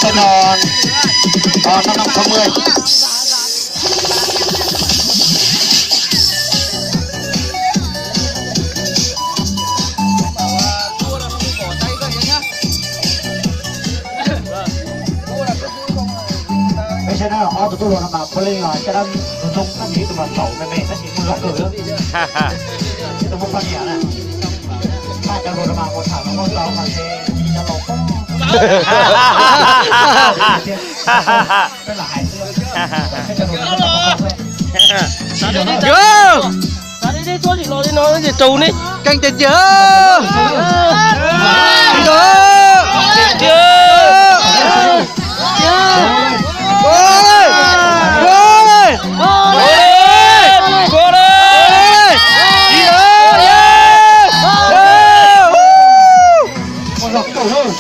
Cho nó, ờ, nó năm sáu mươi. Ej, saib na, ob tug tuaj los no mas puav leej os, caj dab tus ntxoog tab sis ib tug los tsaus me me tab sis muaj zog kawg. Ib tug muaj poj niam na. Paj cov hluas no mas mus tham los muaj tau mas ces tsis tau los poob. Peb lam hais xwb. Yog, xav tias nej tuaj tsis los li no ces raug nej keej tiag tiag. Tsis tau. Tiag tiag.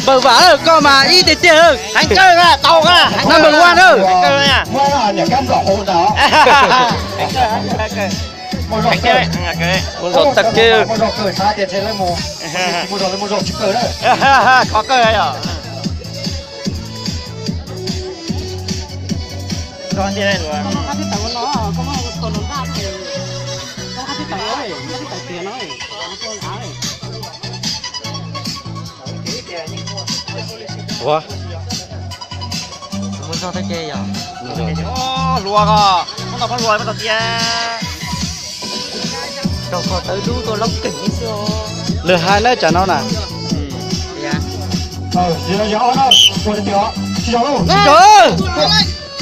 Npawg Vam, koj mas ib tiag tiag. Number one na. Muaj zog tag kev. Khov kawg yom. Ua, muaj zog tag kev yom. Hluas ko, muab tau pab hluas muab tau tiag. Rau qhov tawv dub tuaj loob keem xwb. Lwm hais na tsam no na. Tsis tau,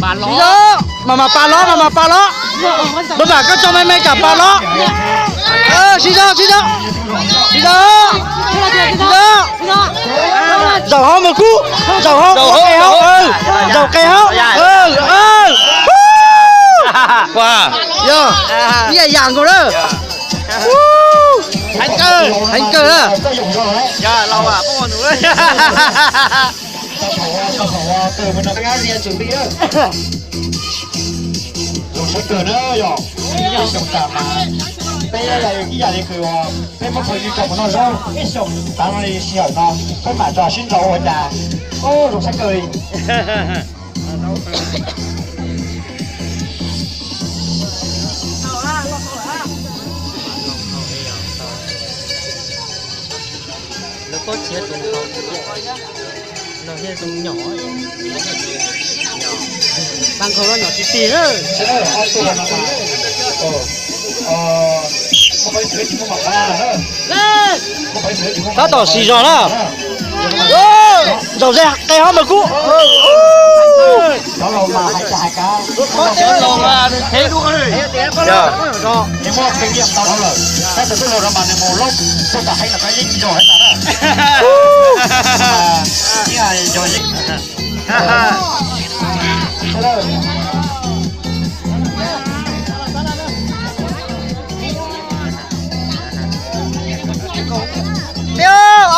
mas mas pa lob, mas mas pa lob. Npawg Vam, koj tso me me kam pa lob. Sib zog, sib zog, sib zog, sib zog. Zaum hauv mus kub, zaum hauv, zaum qe hauv, zaum qe hauv. Yog, ib yam nkaus na. Heev kawg na. Zoo siab kawg na yom. Ib xyoos tas mas peb ib yam li kws peb muab phooj ywg coj mus noj zaub, ib xyoos tav no li sij hawm no peb mam rau sib nrau ua cas. Zoo siab kawg li. Lawv pob txhiab tus nkaus no thiaj zoo nyom. Tag nkaus los nyom tsis tig na. Tab tom siv zog na. Zaum ze qe hauv mas kub.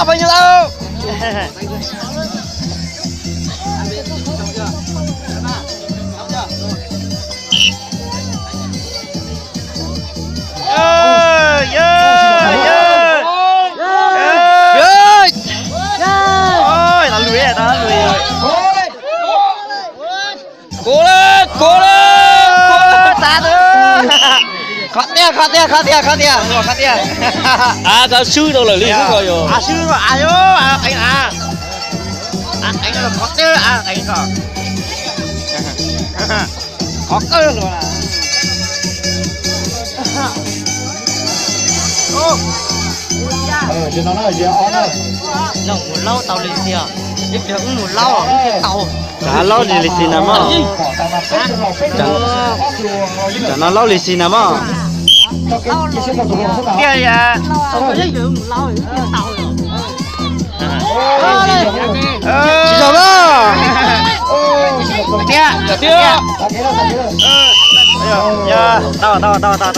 Ob peb nyuag tau. Kuv lawm, kuv lawm, kuv lawm, tas lawm. Qhov tiag, qhov tiag, qhov tiag, qhov tiag, qhov tiag. Av tau swb rau lawm li xwb ko yog. Av swb, av qeev na. Av qeev, qhov tiag av qeev ko. Qhov kawg los. Noj mus laub tau li xi os, ib pliag wb mus laub wb thiaj tau. Tsam laub li li xi na mog. Tsam no laub li xi na mog. Tiag li. Tsis zoo na. Tiag, tiag. Tau, tau, tau, tau.